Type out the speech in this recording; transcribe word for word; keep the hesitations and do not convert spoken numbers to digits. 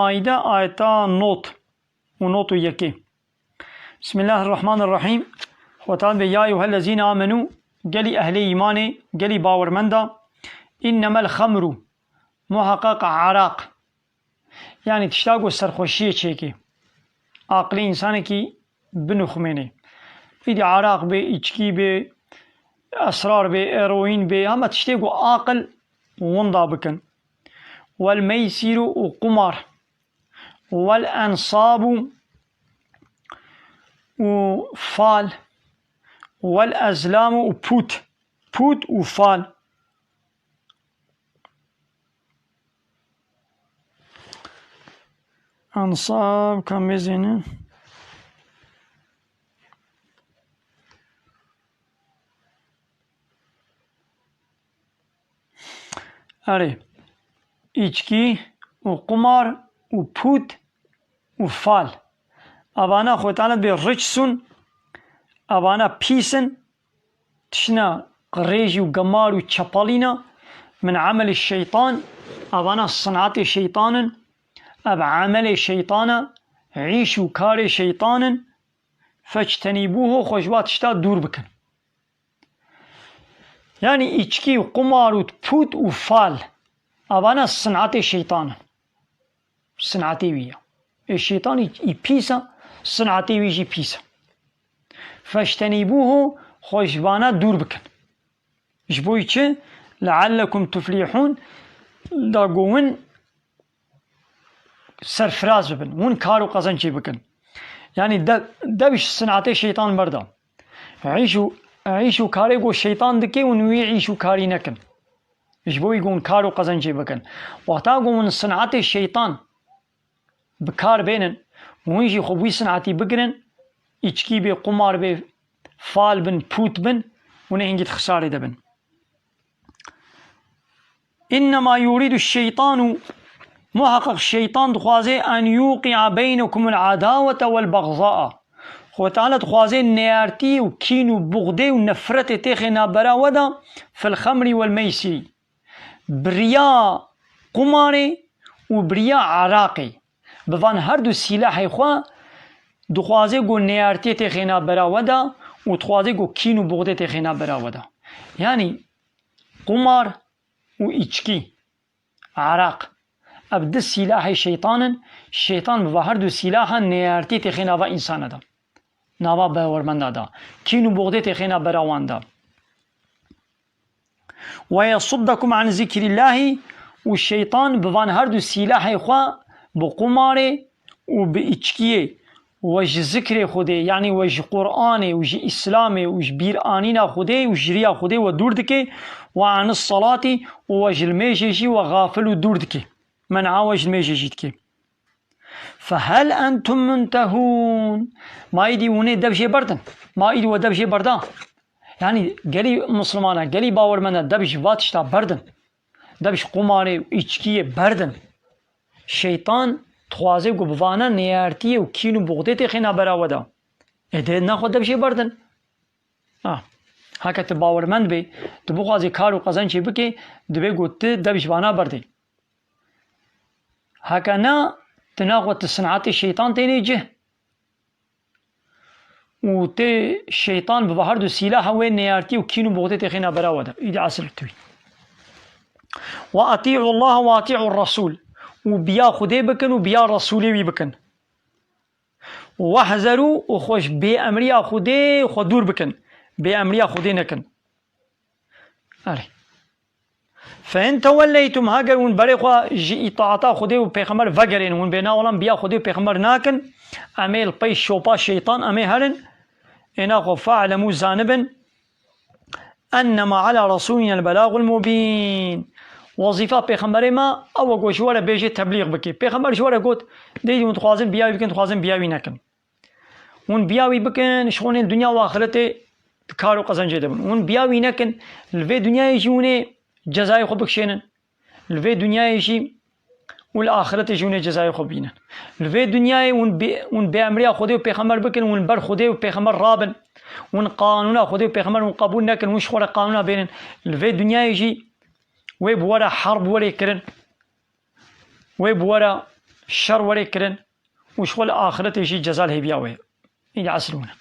Maîde ayeta not û not û yekê. Bismillahirrahmanirrahîm. Xwe Teala bê, ya eyyuhellezîne amenû, gelî ehlê îmanê, gelî bawermenda, înnemel xemru, muheqeq eraq. Yanî tişta ku serxweşiyê çêkê. Aqilê însanekî binuxmênê. Îdî eraq bê, îçkî bê, esrar bê, eroîn bê, hema tiştê ku aqil winda bikin. Wel meysîru û qumar. Wel ensabu û fal. Wel ezlamu û pût. Pût û fal. Ansab ka mêzêne. Erê, îçkî û qumar û pût û fal. Evana Xwedê Teala bê riçsun, evana pîs in, tiştine qirêjî û gemar û çepalîna, min emelî şeytan, evana sinatê şeytan in, ev emelê şeytan e, îş û karê şeytan in, feçtenîbûhu, xwe ji va tişta dûr bikin. Yanî îçkî û qumar û pût û fal, evana sinatê şeytan in. Sinatê wî ye. Ê şeytan î, î pîs e, sinatê wî jî pîs e. Feştenîbûhu, xwe ji vana dûr bikin. Ji bo çi? Leallekum tuflihûn, da ku hûn serfiraz bibin, hûn kar û qezencê bikin. Yanî de, dev ji sinatê şeytan berda. Îş û, îş û karê ku şeytan dike, hûn wî îş û karî nekin. Ji bo wî ku hûn kar û qezencê bikin. Wexta ku hûn sinatê şeytan bi kar bênin, hûn jî xwe bi wî sinatî bigirin, îçkî bê, qumar bê, fal bin, pût bin, hûn ê hingî di xisarê de bin. Înnema yurîdu şeytanu, muheqeq şeytan dixwaze, en yuqi'a beynekumul adawete wel bagzaa. Xwe Teala dixwaze neyartî û kîn û buxdê û nefretê têxê navbera we de, fil xemrî wel meysîrî. Bi riya qumarê û bi riya eraqê. Bi van her du sîlahê xwe dixwaze ku neyartiyê têxê navbera we de û dixwaze ku kîn û buxdê têxê navbera we de. Yanî qumar û îçkî, eraq. Ev du sîlahê şeytan in. Şeytan bi va her du sîlaha neyartiyê têxê nava însana de. Nava bawermenda de. Kîn û buxdê têxê navbera wan de. Ve yasuddakum an zikrillahî, û şeytan bi van her du sîlahê xwe, bi qumarê û bi îçkiyê, we ji zikrê Xwedê, yanî we ji Qur'anê û ji Îslamê û ji bîranîna Xwedê û ji riya Xwedê we dûr dike, ve anis salatî, û we ji limêjê jî we xafil û dûr dike. Men'a we ji limêjê jî dike. Fehel entum muntehûn? Ma îdî hûn ê dev jê berdin? Ma îdî we dev jê berda? Yanî gelî mislimana, gelî bawermenda dev ji va tişta berdin? Dev ji qumarê û îçkiyê berdin? Şeytan dixwaze ku bi vana neyartiyê û kîn û buxdê têxê navbera we de. Ê dê naxwe dev jê berdin? Ah, heke tu bawermend bê, tu bixwazî kar û qezencê bikê, divê ku tu dev ji vana berdê. Heke na, tu naxwe tu sinatê şeytan tênê cih. Û tê şeytan bi her du sîlaha wê neyartî û kîn û buxdê têxê navbera we de. Îdî esil tûyî. Ve atî'u Allah ve atî'u Resul. Û biya Xwedê bikin û biya Resûlê wî bikin. Wehzerû, û xwe ji bêemriya Xwedê xwe dûr bikin. Bêemriya Xwedê nekin. Erê. Fe in tewelleytum, heger hûn berê xwe ji îtaata Xwedê û Pêxember vegerên, hûn bêna olan biya Xwedê û Pêxember nakin, em ê li pey şopa şeytan em ê herin, êna xwe fe'lemû, zanibin, ennema ala resûlinel belagul mubîn. Wezîfa Pêxemberê me ew e ku ji we re bêje teblîx bike. Pêxember ji we re got, dê hûn dixwazin biya wî bikin, dixwazin biya wî nekin. Hûn biya wî bikin, ji xwe hûn ê dinya û axretê di kar û qezencê de bin. Hûn biya wî nekin, li vê dinyayê jî hûn ê cezayê xwe bikişênin. Li vê dinyayê jî û li axretê jî hûn ê cezayê xwe bînin. Li vê dinyayê hûn bê, hûn bêemriya Xwedê û Pêxember bikin, hûn li ber Xwedê û Pêxember rabin. Hûn qanûna Xwedê û Pêxember hûn qebûl nekin, hûn ji xwe re qanûna bênin. Li vê dinyayê jî wê bi we re herb werê kirin. Wê bi we re şer were kirin û ji xwe li axiretê jî ceza li hêviya wê ye. Îdî esr hûn e.